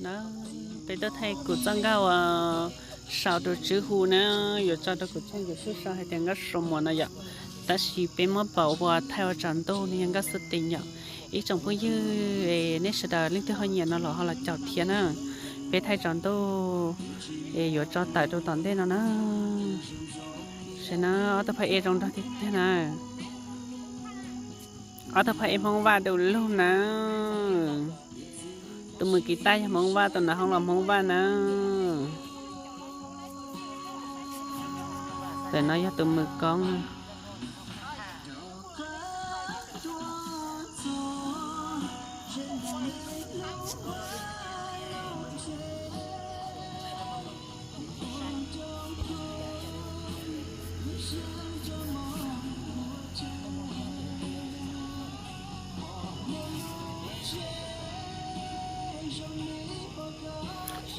Na, peb tuaj thaij kuv txoj nkauj uas sau rau Tswv Hu na, yuav tso rau kuv tshooj YouTube sau hais tias Nkauj Suav Muas no yom. Tab sis peb muab pauv ua thaij ua tsaus ntuj no yog Nkauj Xub Teem yom. Ib tsoom phooj ywg, nej sawv daws leej twg ho nyiam no los ho los caum thiab na. Peb thaij tsaus ntuj es yuav tso tawm rau tom ntej no na. Saib na, ob tug phaj ej zoo nraug tiag tiag na. Ob tug phaj ej Hmoob Vaj du lug na. Tus mws kis taj yog Hmoob Vaj, tus nav hoob los Hmoob Vaj na. Tus no yog tus mws koob.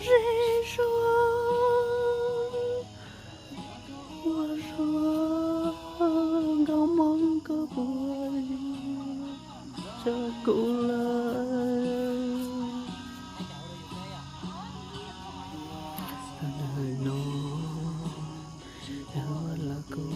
Zej zuag, ua zog, nkauj Hmoob koj puas yog rau kuv lawm? Tag no los kuv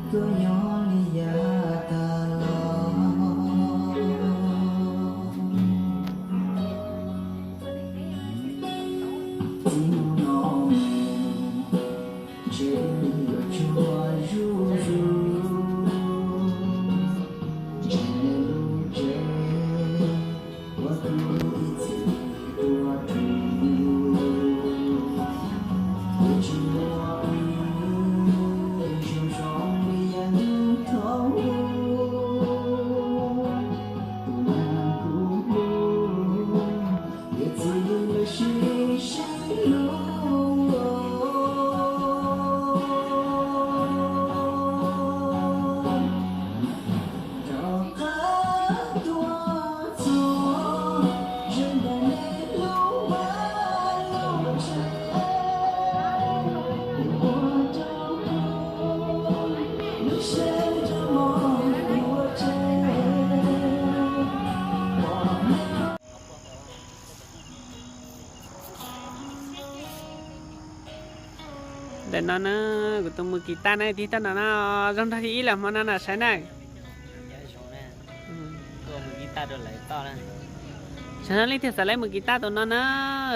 Tuaj nyob li yav tas los, txij no mus ntshe wb yuav tsuag zuj zus, tseem lub tsev ua tub ib txwm tuaj rau, yuav tsis muaj wb zoo zoo li yam hnub Ntawm no na, kuv tus mus kiv taj na tig toj no no, zoo nrog thib ib lawm hmo no na saib na. Saib no leej twg xav lawv mus kiv taj tus no na,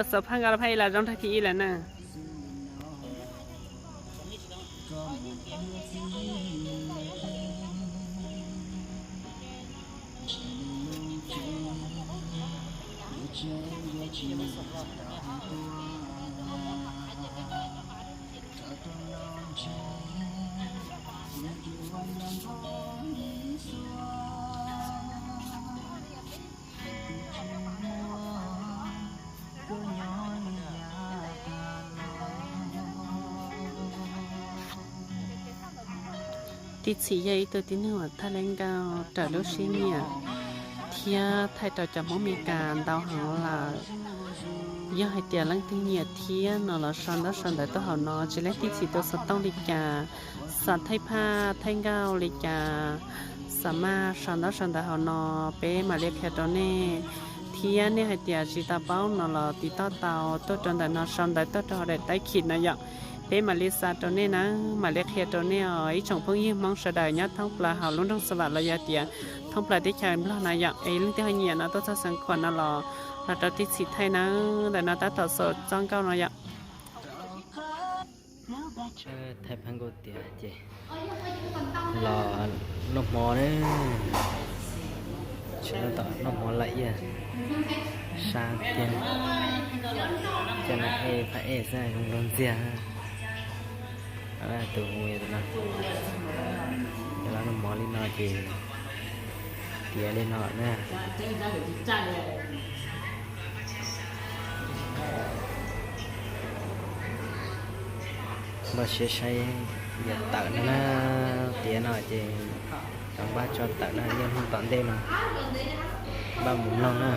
xav phaj nkaus los phaj ib los zoo nrog thib ib lawm na. Tij Txhim yog ib tug tib neeg uas thaij lub nkauj raws lub siab nyiam thiab thaij rau cov Hmoob Mes Kas ntau heev lawm. Yog hais tias leej twg nyiam thiab no los sau ntaub sau ntawv tuaj hauv no, tsis hais leej twg txhim tus xov tooj li cas, xav thaij phaj thaij nkauj li cas, xav maj sau ntaub sau ntawv hauv no, peb mam li qhia rau nej. Thiab nej hais tias tsis tau paub no los tiv toj tau tuaj rau ntawm no, sau ntawv tuaj rau hauv daim taib khim no yom. Peb mam li xa rau nej na, mam li qhia rau nej os ib tsoom phooj ywg Hmoob sawv daws nyob thoob plaws hauv lub nroog Xas Vam los yog tias thoob plaws teb chaws Nplog no yom. Es leej twg ho nyiam no tuaj txog Xeev Khuam no los, los rau Tij Txhim thaij na. Ntawm no tab tom xaus txoj nkauj no yom. Thaij phaj nkauj tiav ces los noj hmo na, tsis noj tom noj hmo lawm, sab tiag. Cov no ej phaj ej xwb zoo nraug ntxiag. Tus hu no, yog los noj hmo li no ces tiav li no na. Npaj siab saib yog tawm no na, tiav no ces tau npaj tso tawm no, yog hnub tom ntej no npaj mus mloog na.